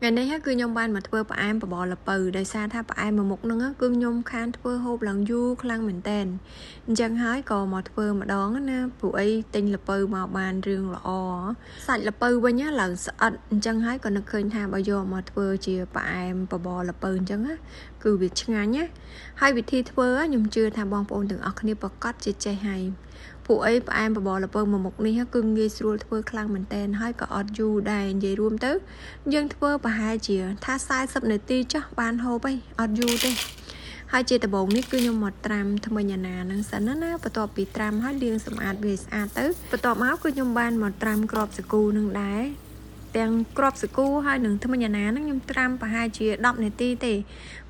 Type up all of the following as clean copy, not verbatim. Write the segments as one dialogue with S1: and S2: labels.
S1: ថ្ងៃនេះគឺខ្ញុំបានមកធ្វើផ្អែមបបរល្ពៅដោយសារថាផ្អែមមួយមុខហ្នឹងគឺខ្ញុំខានធ្វើហូបឡើងយូរខ្លាំងមែនតែនអញ្ចឹងហើយក៏មកធ្វើម្ដងណាព្រោះអីទិញល្ពៅមកបានរឿងល្អសាច់ល្ពៅវិញឡើងស្អិតអញ្ចឹងហើយក៏នឹកឃើញថាបើយកមកធ្វើជាផ្អែមបបរល្ពៅអញ្ចឹងណាគឺវាឆ្ងាញ់ណាហើយវិធីធ្វើខ្ញុំជឿថាបងប្អូនទាំងអស់គ្នាប្រកាសជាចេះហើយពួកអីផ្អែមបបរល្ពៅមួយមុខនេះគឺងាយស្រួលធ្វើខ្លាំងមែនតែនហើយក៏អត់យូរដែរនិយាយរួមទៅយើងធ្វើប្រហែលជាថា40នាទីចុះបានហូបអីអត់យូរទេហើយជាដំបូងនេះគឺខ្ញុំមកត្រាំធ្មេញអាណានឹងសិនណាបន្ទាប់ពីត្រាំហើយលាងសម្អាតវាស្អាតទៅបន្ទាប់មកគឺខ្ញុំបានមកត្រាំគ្រាប់សាគូនឹងដែរទាំងគ្រាប់សាគូហើយនឹងធ្មេញអាណានឹងខ្ញុំត្រាំប្រហែលជា10នាទីទេ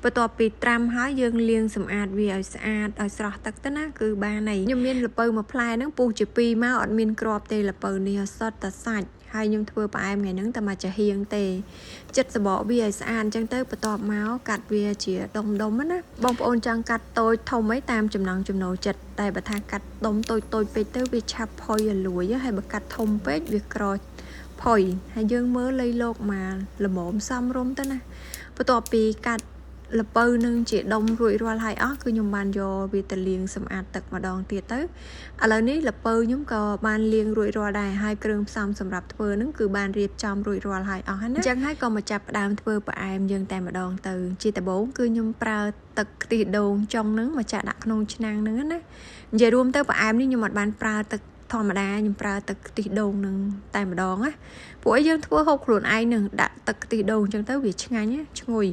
S1: បន្ទាប់ពីត្រាំហើយយើងលាងសម្អាតវាឲ្យស្អាតឲ្យស្រស់ទឹកទៅណាគឺបានហើយខ្ញុំមានល្ពៅមួយផ្លែហ្នឹងពុះជា2មកអត់មានគ្រាប់ទេល្ពៅនេះសុទ្ធតែសាច់ហើយខ្ញុំធ្វើផ្អែមថ្ងៃហ្នឹងតែមកចាហៀងទេចិត្តសបកវាឲ្យស្អាតអញ្ចឹងទៅបន្ទាប់មកកាត់វាជាដុំដុំណាបងប្អូនចង់កាត់តូចធំអីតាមចំណង់ចំណូលចិត្តតែបើថាកាត់ដុំតូចតូចពេកទៅវាឆាប់ផុយឲ្យលួយហើយបើកាត់ធំពេកវាក្រផុយហើយយើងមើលលៃលោកមកល្មមសំរុំទៅណាបន្ទាប់ពីកាត់ល្ពៅនឹងជាដុំរួចរាល់ហើយអស់គឺខ្ញុំបានយកវាទៅលាងសម្អាតទឹកម្ដងទៀតទៅឥឡូវនេះល្ពៅខ្ញុំក៏បានលាងរួចរាល់ដែរហើយគ្រឿងផ្សំសម្រាប់ធ្វើនឹងគឺបានរៀបចំរួចរាល់ហើយអស់ហើយណាអញ្ចឹងហើយក៏មកចាប់ផ្ដើមធ្វើផ្អែមយើងតែម្ដងទៅជាដំបូងគឺខ្ញុំប្រើទឹកខ្ទិះដូងចុងហ្នឹងមកចាក់ដាក់ក្នុងឆ្នាំងហ្នឹងណានិយាយរួមទៅផ្អែមនេះខ្ញុំអត់បានប្រើទឹកធម្មតាខ្ញុំប្រើទឹកខ្ទិះដូងនឹងតែម្ដងណាពួកឯងយើងធ្វើហូបខ្លួនឯងនឹងដាក់ទឹកខ្ទិះដូងអញ្ចឹងទៅវាឆ្ងាញ់ឈ្ងុយ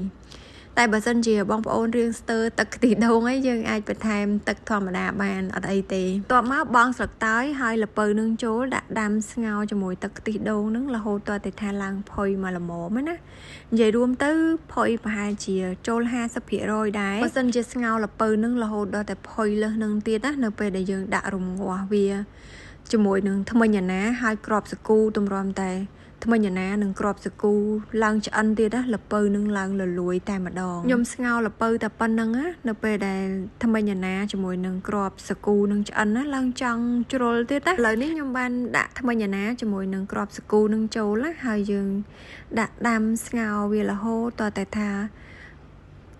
S1: តែបើសិនជាបងប្អូនរឿងស្ទើទឹកខ្ទិះដូងអីយើងអាចបន្ថែមទឹកធម្មតាបានអត់អីទេតបមកបងស្លឹកតើយហើយល្ពៅនឹងចូលដាក់ដាំស្ងោរជាមួយទឹកខ្ទិះដូងនឹងរហូតតតែថាឡើងផុយមកល្មមណានិយាយរួមទៅផុយប្រហែលជាចូល50%ដែរបើសិនជាស្ងោរល្ពៅនឹងរហូតដល់តែផុយលើសនឹងទៀតណានៅពេលដែលយើងដាក់រងាស់វាជាមួយនឹងធ្មេញអាណាហើយក្របសាគូទម្រាំតែធ្មេញអាណានិងក្របសាគូឡើងឆ្អិនទៀតណាល្ពៅនឹងឡើងលលួយតែម្ដងខ្ញុំស្ងោរល្ពៅតែប៉ុណ្្នឹងណានៅពេលដែលធ្មេញអាណាជាមួយនឹងក្របសាគូនឹងឆ្អិនណាឡើងចង់ជ្រុលទៀតណាឥឡូវនេះខ្ញុំបានដាក់ធ្មេញអាណាជាមួយនឹងក្របសាគូនឹងចូលណាហើយយើងដាក់ដាំស្ងោរវារហូតតតែថា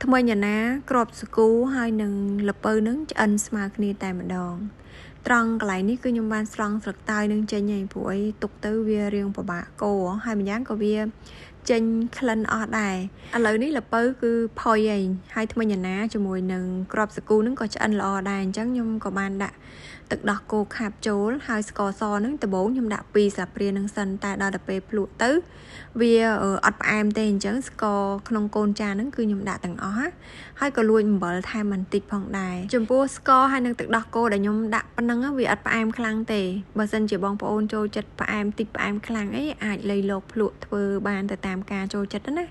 S1: ធ្មេញអាណាក្របសាគូហើយនឹងល្ពៅនឹងឆ្អិនស្មើគ្នាតែម្ដងត្រង់កន្លែងនេះគឺខ្ញុំបានស្រង់ស្លឹកតើយនឹងចេញហើយព្រោះអីទុកទៅវារៀងពិបាកកោហើយម្យ៉ាងក៏វាចេញក្លិនអស់ដែរឥឡូវនេះល្ពៅគឺផុយហើយហើយធ្មេញអាណាជាមួយនឹងក្របសាគូនឹងក៏ឆ្អិនល្អដែរអញ្ចឹងខ្ញុំក៏បានដាក់ទឹកដោះគោខាប់ចូលហើយស្ករសនឹងដំបូងខ្ញុំដាក់2ស្លាបព្រានឹងសិនតែដល់ទៅពេលភ្លក់ទៅវាអត់ផ្អែមទេអញ្ចឹងស្ករក្នុងកូនចានហ្នឹងគឺខ្ញុំដាក់ទាំងអស់ហើយក៏លួចអំបិលថែមបន្តិចផងដែរចំពោះស្ករហើយនឹងទឹកដោះគោដែលខ្ញុំដាក់ប៉ុណ្ណឹងវាអត់ផ្អែមខ្លាំងទេបើសិនជាបងប្អូនចូលចិត្តផ្អែមតិចផ្អែមខ្លាំងអីអាចលៃលោកភ្លក់ធ្វើបានទៅតាមការចូលចិត្តណា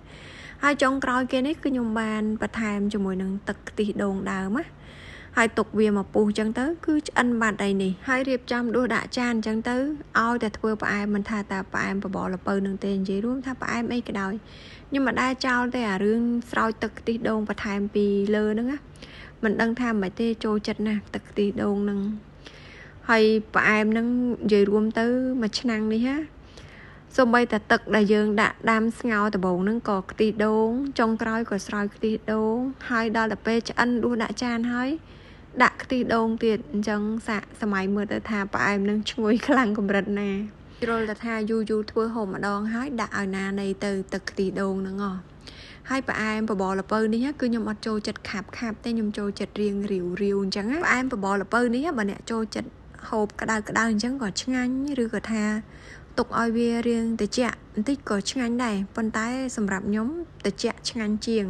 S1: ហើយចុងក្រោយគេនេះគឺខ្ញុំបានបន្ថែមជាមួយនឹងទឹកខ្ទិះដូងដើមណាហើយទុកវាមកពុះអញ្ចឹងទៅគឺឆ្អិនបាត់អីនេះហើយរៀបចំដួសដាក់ចានអញ្ចឹងទៅឲ្យតែធ្វើផ្អែមមិនថាតែផ្អែមបបរល្ពៅនឹងទេនិយាយរួមថាផ្អែមអីក៏ដោយខ្ញុំមិនដែលចោលទេអារឿងស្រោចទឹកខ្ទិះដូងបន្ថែមពីលើហ្នឹងណាមិនដឹងថាមិនទេចូលចិត្តណាស់ទឹកខ្ទិះដូងហ្នឹងហើយផ្អែមហ្នឹងនិយាយរួមទៅមួយឆ្នាំងនេះណាសូម្បីតែទឹកដែលយើងដាក់ដាំស្ងោរដំបូងហ្នឹងក៏ខ្ទិះដូងចុងក្រោយក៏ស្រោចខ្ទិះដូងហើយដល់ទៅពេលឆ្អិនដួសដាក់ចានហើយដាក់ខ្ទិះដូងទៀតអញ្ចឹងសាកសម័យមើលទៅថាផ្អែមនឹងឈ្ងុយខ្លាំងកម្រិតណាជ្រុលតែថាយូរយូរធ្វើហូបម្ដងហើយដាក់ឲ្យណានៃទៅទឹកខ្ទិះដូងហ្នឹងហ៎ហើយផ្អែមបបរល្ពៅនេះគឺខ្ញុំអត់ចូលចិត្តខាប់ខាប់ទេខ្ញុំចូលចិត្តរៀងរាវរាវអញ្ចឹងផ្អែមបបរល្ពៅនេះបើអ្នកចូលចិត្តហូបក្តៅក្តៅអញ្ចឹងក៏ឆ្ងាញ់ឬក៏ថាទុកឲ្យវារៀងត្រជាក់បន្តិចក៏ឆ្ងាញ់ដែរប៉ុន្តែសម្រាប់ខ្ញុំត្រជាក់ឆ្ងាញ់ជាង